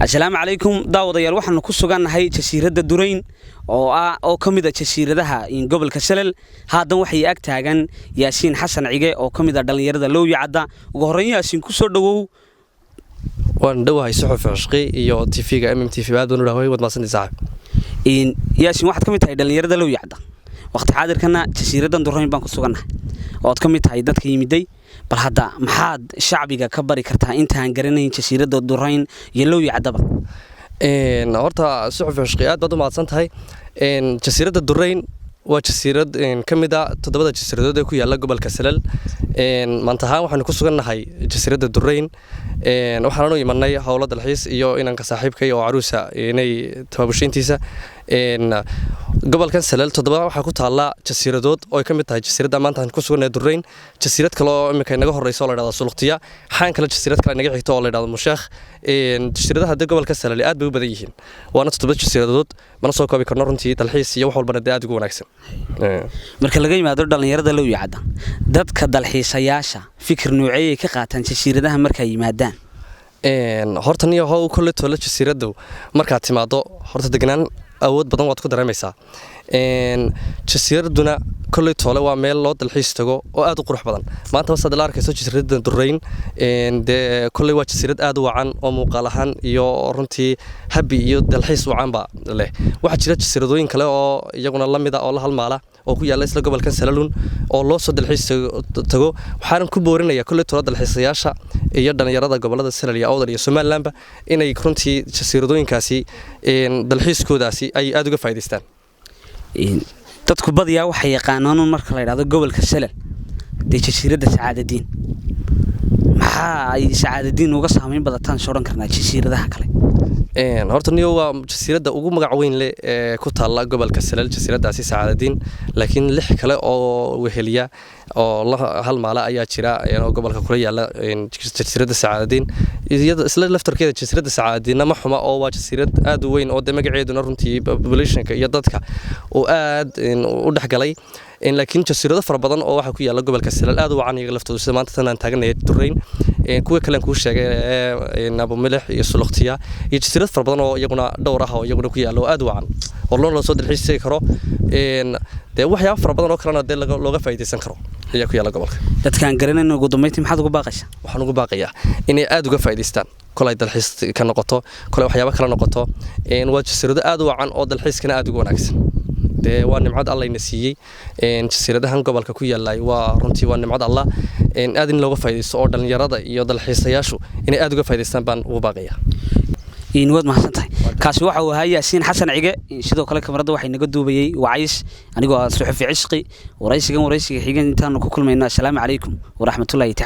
Asalaamu calaykum daawadayaal, waxaanu ku sugannahay jasiiradda Durayn oo ah oo ka mid a jasiiradaha gobolka Salal. Haatan waxay ag taagan Yaasiin Xasan Cige oo ka mid ah dhallinyarada Lowya Cadda. Ugu horreyn, Yaasiin, ku soo dhowow. Waan dhowahay, Suxufi Cishqi iyo TV-ga MMTV, aad baan u dhawahay. Waad mahadsantahay, saaxiib. Yaasiin, waxaad ka mid tahay dhallinyarada Lowya Cadda. Waqti xaadirkana jasiiraddan Durayn baan ku sugannahay ood ka mid tahay dadka yimiday. Bal hadda maxaad shacbiga ka bari kartaa intaan garanayn jasiiradda Durayn iyo Lowya Caddaba? Horta, Suxufi Cishqi, aad baad u mahadsan tahay. Jasiiradda Durayn waa jasiirad ka mid a toddobada jasiiradood ee ku yaalla gobolka Salal. Maanta ahaan waxaanu ku sugannahay jasiiradda Durayn. Waxaananu imanay howlo dalxiis iyo inanka saaxiibkay oo caruusa inay tabaabushayntiisa. Gobolkan Salal toddoba waxaa ku taalla jasiiradood oo ay ka mid tahay jasiiradda maanta aan ku sugannahay, Durayn, jasiirad kale oo imika inaga horreysa oo la dhahdo Suluqtiya, xaan kale jasiirad kale inaga xigto oo la dhahdo Musheekh. Jasiiradaha dee gobolka Salal aad bay u badan yihiin, waana 7 jasiiradood, mana soo koobi karno runtii. Dalxiis iyo wax walbana dee aad ugu wanaagsan. Marka laga yimaado dhallinyarada Lowya Cadda, dadka dalxiisayaasha fikir nooceeyay ka qaataan jasiiradaha markay yimaadaan? Horta niyo how kolle toole, jasiiraddu markaad timaado horta degnaan awood badan waad ku dareemaysaa. Jasiiradduna kolley toole waa meel loo dalxiis tago oo aad u qurux badan. Maanta basaad la arkayso jasiiradda Durayn, dee kolley waa jasiirad aad u wacan oo muuqaal ahaan iyo runtii habi iyo dalxiis wacanba leh. Waxaa jira jasiiradooyin kale oo iyaguna la mida oo la halmaala oo ku yaalla isla gobolkan Salalun oo loo soo dalxiis tago. Waxaanan ku boorinaya kolley toole dalxiisayaasha iyo dhallinyarada gobolada Salal iyo Awdal iyo Somalilandba inay runtii jasiiradooyinkaasi dalxiiskoodaasi ay aad uga faa'iidaystaan. Dadku badiyaa waxay yaqaanaan marka la yidhahdo gobolka Salal dee jasiiradda Sacaadadiin. Maxaa ay Sacaadadiin uga saameyn badataan soo odhan karnaa jasiiradaha kale? Horta niyo, waa jasiiradda ugu magac weyn leh ee ku taalla gobolka Salal, jasiiraddaasi Sacaadadiin, laakiin lix kale oo weheliya oo la halmaala ayaa jira oo gobolka kula yaala jasiiradda Sacaadadiin. Isla laftarkeeda jasiiradda Sacaadadiinna ma xuma oo waa jasiirad aad u weyn oo dee magaceeduna runtii populationka iyo dadka uu aad u dhexgalay, laakiin jasiirado fara badan oo waxaa ku yaala gobolka Salal aad u wacan iyaga laftoodu, sida maanta tan aan taaganaya Durayn, kuwa kale aan kuu sheegay ee Abumilix iyo Suluqtiya iyo jasiirad fara badan oo iyaguna dhowr ah oo iyaguna ku yaala oo aad u wacan oo loo soo dalxiis tegi karo, dee waxyaabo fara badan oo kalena dee looga faa'iidaysan karo ayaa ku yaala gobolka. Dadkaan garanayno, ugu dambeyntii maxaad ugu baaqaysaa? Waxaan ugu baaqayaa inay aad uga faa'iidaystaan, kolay dalxiis ka noqoto, kolay waxyaabo kala noqoto. Waa jasiirado aad u wacan oo dalxiiskana aad ugu wanaagsan. Dee waa nimcad Allayna siiyey jasiiradahan gobolka ku yaallay, waa runtii waa nimcad Allah. Aad in looga faa'iidaysto oo dhallinyarada iyo dalxiisayaashu inay aad uga faa'iidaystaan baan ugu baaqayaa. Waad mahadsan tahay. Kaasi waxa uu ahaa Yaasiin Xasan Cige. Sidoo kale kamarada waxay naga duubayey Wacays, anigoo ah Suxufi Cishqi. Waraysigan waraysiga xigan intaanu ku kulmayno, assalaamu calaykum waraxmatullahi tacala.